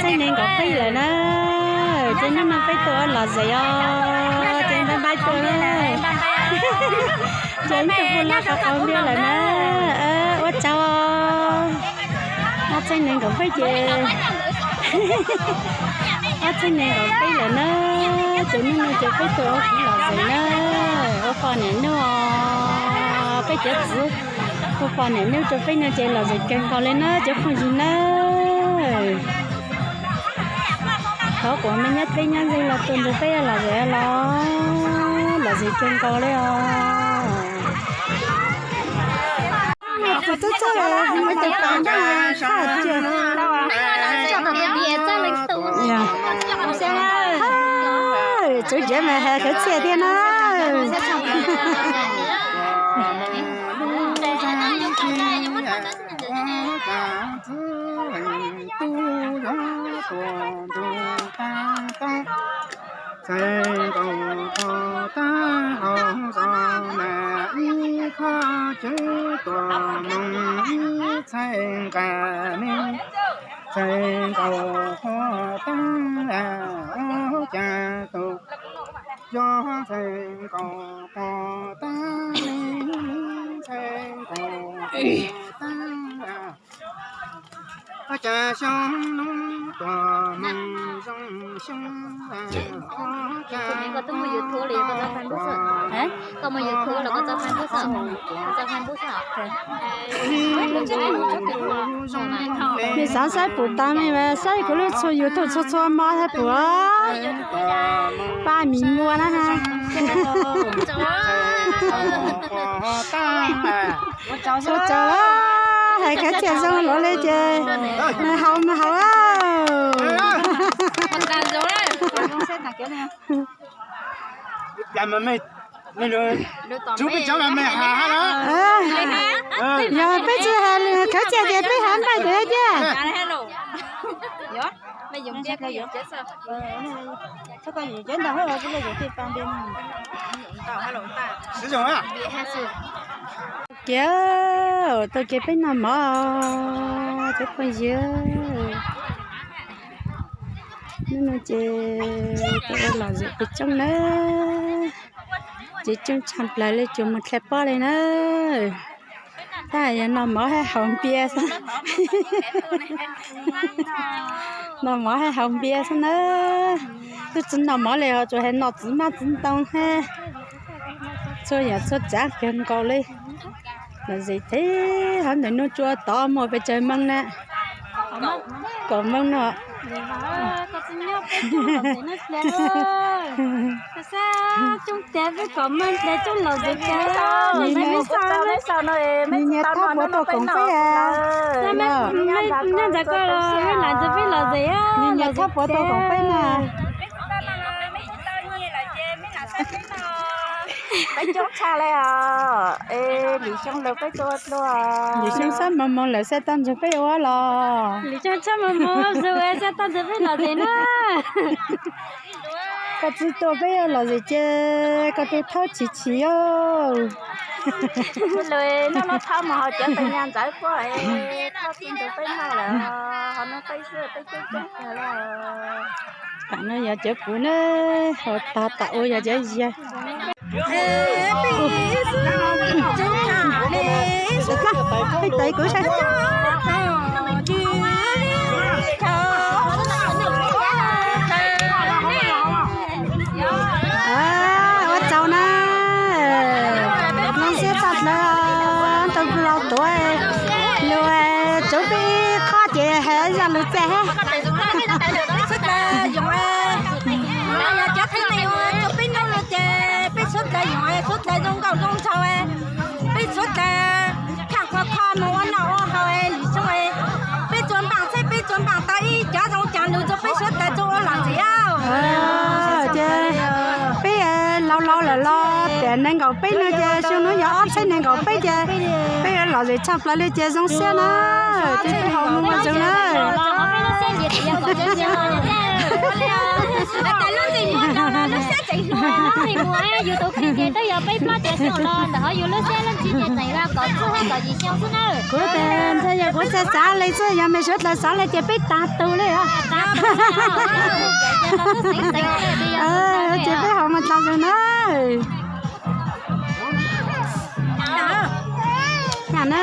Txheej nees nkaum peb lawm na, ces hnub no peb tuaj ua lom zem os, ces npaj npaj tuaj na. Ces ib tug puj lab qhov qau npiab lawm na, ua tsaug. Ob txheej nees nkaum peb ces, ob txheej nees nkaum peb lawm na, ces hnub no ces peb tuaj ua lom zem na, ua poj niam nub os, peb cov txiv ua poj niam nub rau peb no ces lom zem kawg nkaus li na cov phooj ywg na. Thov kom me nyob teb nyob ze los tuaj nrog peb lom zem los, lom zem kawg nkaus li os. Kuv twb txog muaj cov pas nrog thaj cia. Tswv Ntshiab mas hais khawv txhia thiab na. Txheej nkaus qhov tag hauv zos mas ib khob cub tuaj moog ib txheej nqa me. Txheej nkaus qhov tag ua cas tau yog txheej nkaus qhov tag me, txheej nkaus qhov tag ua cas xyoo nub tuaj moog zoo xyoo ua cas. Mej xaav saib pum tas mej saib kuv lub txhua YouTube txhua txhua mo saib pum. Paj Mim Npua na ha. Txhua tsaug, hais khawv txhia zoo luaj li ces haus mas haus. Yog peb tsis hais khawv txhia ces peb hais npaij dawv thiab. Kiag, tau kiag peb noj mov, cov phooj ywg. Hnub no ces tau ua lom zem pes tsawg nawb, ces tsawg tshaj plaws li tsuas mus dlha pob li na. Tab yog noj mov hab haus npias xwb. Noj mov hab haus npias xwb na. Twb tsis noj mov li ho tsuas hais noj txiv hmab txiv ntoo hab txhua yam txhua tsav kawg nkaus li. Lom zem thiab, hov ntawm nuj tsua tod muaj pes tsawg moo na? Kaum moo no. Nyias nyias thab puav tau koom peb. Nyias nyias thab puav tau koom peb na. Peb coob tshaj li os. Lwm xyoo lawm peb tuaj dlua. Lwm xyoo txhob moo moo lawm xaj tau ntseg peb ua los. Lwm xyoo txhob moo moo ua xaj tau ntseg peb lom zem na. Koj tsis tuaj peb ua lom zem ces koj tus thaub chim chim os. Lwm noj noj thaub mus haus cov tais nyas ntxawv puab, thaub tsis nrug peb noj lawm, ho noj peb xwb peb coob coob kawg li. Tam no yog cov kuv na, ho tag tam ua yog cov yias. Ua tsaug na, zoo siab tshaj plaws tau los tuav lus, tsuav peb ib khob ces hais zaj lus txaj hab. Peb suav dlawg zoo nkauj zoo nraug, peb suav dlawg tham kho kho mus ua noj ua haus lwm xyoo, peb tsuas npaaj txheb peb tsuas npaaj tau ib cov zoo caag lug rua peb suav dlawg tau ua lom zem. Ces peb laus laus lawm los tiam nees nkaum peb no ces xyoo nuav yog ob txhiab nees nkaum peb ces peb yuav lom zem tshaj plaws li ces zoo siab na. Ces peb haus mus ua zoo na. Yus tus kheej ces twb yog peb plaub caug xyoo los ntawm hov yus lub xeeb leej txiv ces tseem yog kaum cuaj hab kaum yim xyoo xwb na. Kuv tes ntshai yog kuv xav xav li xwb, yog mej suav dlawg xav li ces peb tag tug li os. Ces peb haus mas tag tug na. Nyaj na.